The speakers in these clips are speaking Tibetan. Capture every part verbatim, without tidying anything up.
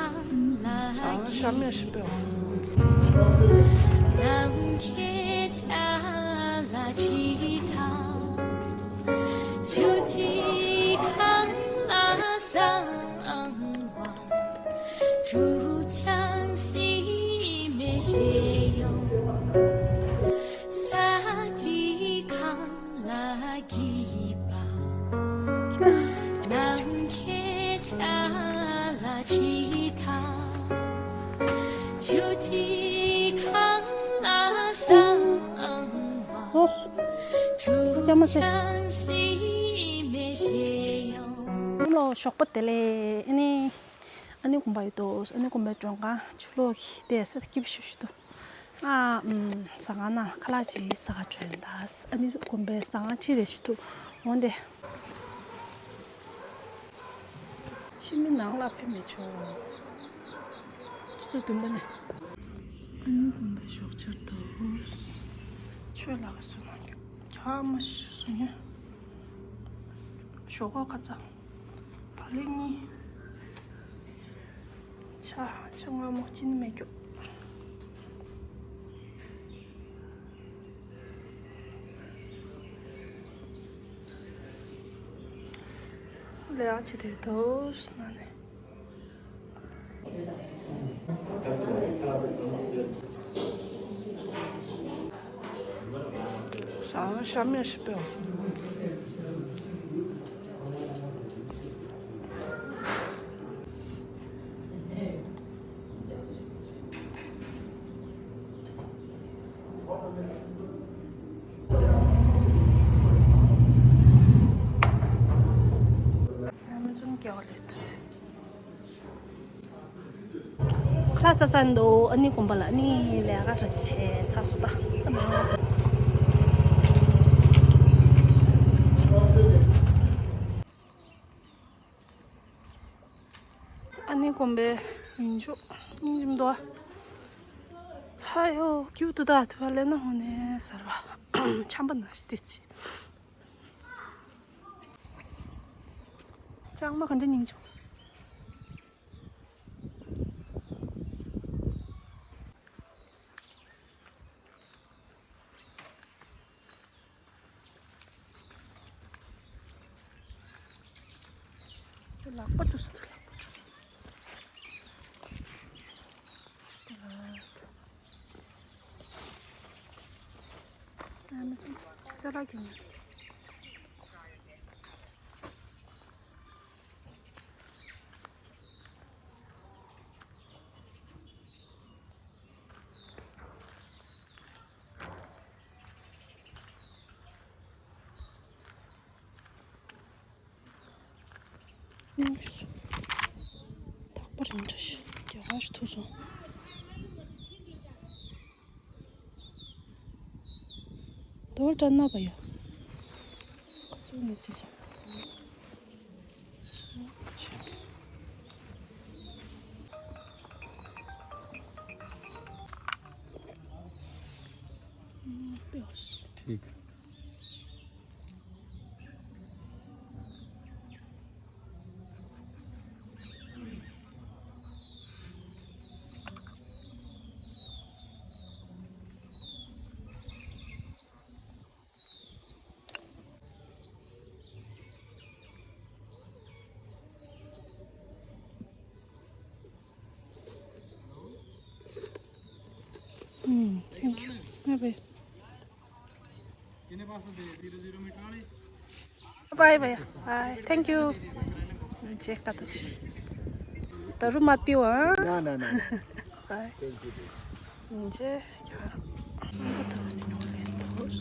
ཨ་ཤ་མེད་ཤི་པའོ། ཨོ། ཅག་མ་ཟེར། ལོ་ཞོགས་པ་བདེ་ལེགས། ཨ་ནི། ཨ་ནི་དགོན་པ་ཡོད་དོ། ཨ་ནི་དགོན་པའི་མགྲོན་ཁང་ཕྱི་ལོགས་ཀྱི་བསྡད་ས་སྐྱིད་པོ་ཞེ་པོ་ཞིག་འདུག་ཨ། ཨམ། ཟ་ཁང་ནང་ཁ་ལག་ཅིག་ཟ་ག་འགྲོ་ཡིན་ད། ཨ་ནི་དགོན་པའི་ཟ་ཁང་ཕྱི་རེ་ཞིག་འདུག་འོང་དེ། ཕྱི་མི་ནང་ལ་ཕེབས་མི་ཆོག་ཆུ་ཚོད་བདུན་པ་ནས། ཨ་ནི་དགོན་པའི་ཞོགས་ཇ་འདུག་ཆོས་ལགས་སུ་ནང་རྒྱ་མ་ཞུ་སོང་ཡ། ཞོགས་ཀ་ཁ་ཚ། བག་ལེབ་གཉིས། ཆ་ཆ་མངར་མོ་ཅི་ནི་མེད་རྒྱུ། ལས་ཨ་ཆེ་དེ་དོ་ན་ནས། ཤ་མེད་ཤི་པའོ། Amazon རྒྱག་ལས་ཐུབ། ཁ་ལག་ཟ་ས་འདུག་ཨ་ནི་དགོན་པ་ལ་ཨ་ནི་ལས་ཀ་ར་བྱས་ཚར་སོང་ད། ཨ་ནི་དགོན་པའི་ཡིན་ཆོག་སྙིང་རྗེ་མི་འདུག་ཧ་ཡོ་ཀྱུ་ཏུ་ད་དུ་བ་ལེ་ན་ཧོ་ནེ་སར་བ་ཆམ་པ་ན་ཤི་ཏི་ཆི། ལྕང་མ་ག་འདྲ་སྙིང་རྗེ། ལག་པ་འགྲོ་སུ་ཐུ་ལག་པ་འགྲོ། ཨ་མ་ཚོ་ཙ་ལ་གྱོན། རྟག་པར་ཡང་འདྲ་ཞིག་རྒྱ་གར་ཞིག་ཐུག་སོང་། དོར་དྲ་ན་བ་ཡོ། ཁོ་ཚོ་ནི་དེ་ས། ཨ། པེའོ། ཐིག་ཨུམ། Thank you. Bye bye. Bye bye. Bye. Thank you. ཅེ་ཀ་ཏ་ཤི། ད་རུ་མ་ཏིའོ་ཨ། ན་ན་ན། Bye. Thank you. ཨུམ། ཅེ་ཀ། ཚང་མ་ད་ནི་ནོར་ལེན་ཐོག་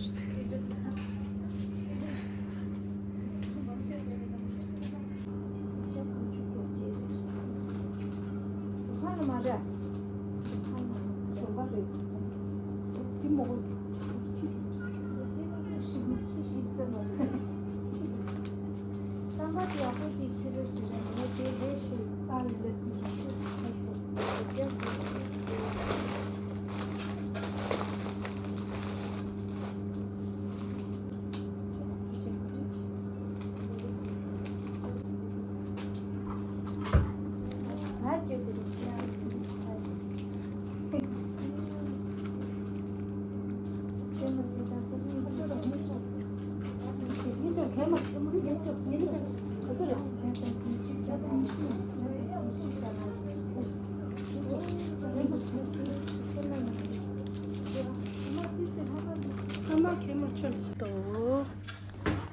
ཨ་མ་གད་མོ་ཆོད་དོ།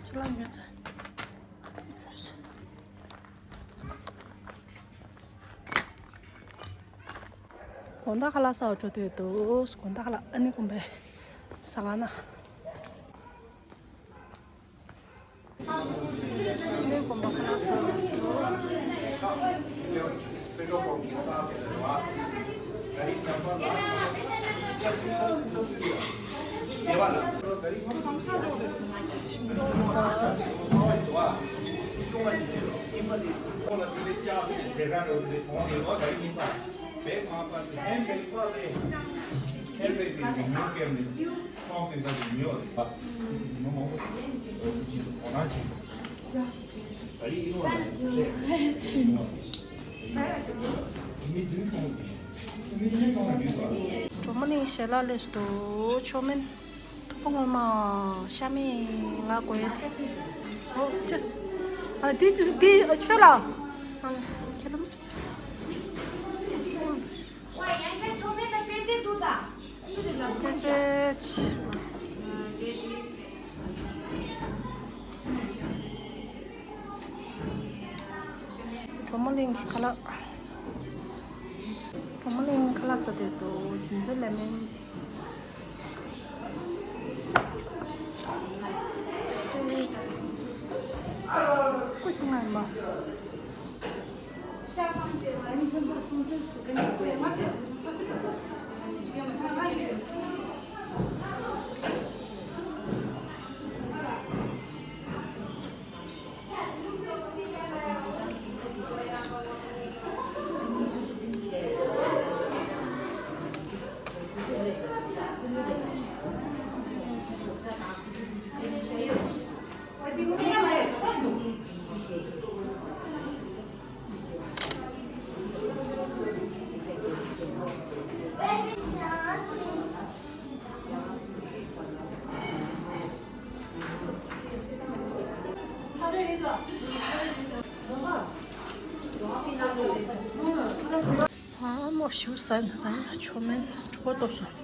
ཆུ་ལ་ཉོ་ཚ། དགོང་དག་ཁ་ལག་ཟ་བར་འགྲོ་འདོད་འདུག་དགོང་དག་ཁ་ལག་ཨ་ནི་དགོན་པའི་ཟ་ཁང་ན། ཨ་ནི་དགོན་པ་ཁ་ལག་ཟ་བར་འགྲོ། གྲོ་མོ་གླིང་ཞལ་ལག་ལས་སུ་འདུག་མཆོག་དམན། ཐུག་པ་སྔོན་མ་ཤ་མེད་ང་དགོས་ཡ་དེ། ཨོ་ཅེས། ཨ་འདི་འདི་ཆོས་ལ། ཨ་ཁྱེད་ལ། ཕལ་ཆེར། གྲོ་མོ་གླིང་གི་ཁ་ལག་གྲོ་མོ་གླིང་ཁ་ལག་ཟ་འདོད་འདུག་བྱིན་ཚོད་ལེ་མོན། ཀུ་ཤུ་ང་ཡིན་པ། ཨ་མོ་ཞུ་ས་ན་ཆོ་མེན་གྲོད་ཁོག་ལྟོགས་སོང་།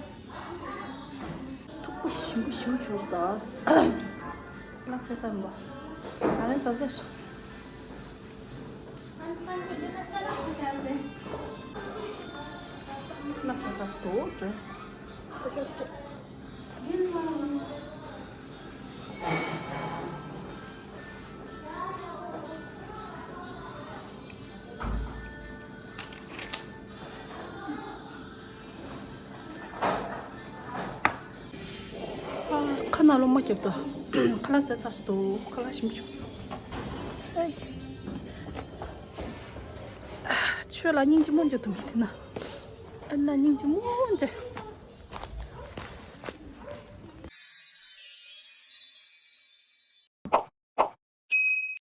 ཐུག་པ་ཞིམ་པོ་ཞིམ་བྱུང་སོང་། ལ་སེ་ཙམ་པ། ཟ་ལན་ཙམ་ཙམ་སོང་། ལ་སེ་ཙམ་སྟོ་ཅོ། ཁ་ནང་ལོ་མ་རྒྱབ་དོ། ཁ་ལག་ཟས་ཚར་སོང་། ཁ་ལག་ཞིམ་པོ་བྱུང་སོང་། ཨེ། ཆོས་ལ་སྙིང་རྗེ་མོ་འཇོག་ཏུ་མེད་དེ་ན། ཨ་ན་སྙིང་རྗེ་མོ་འཇོག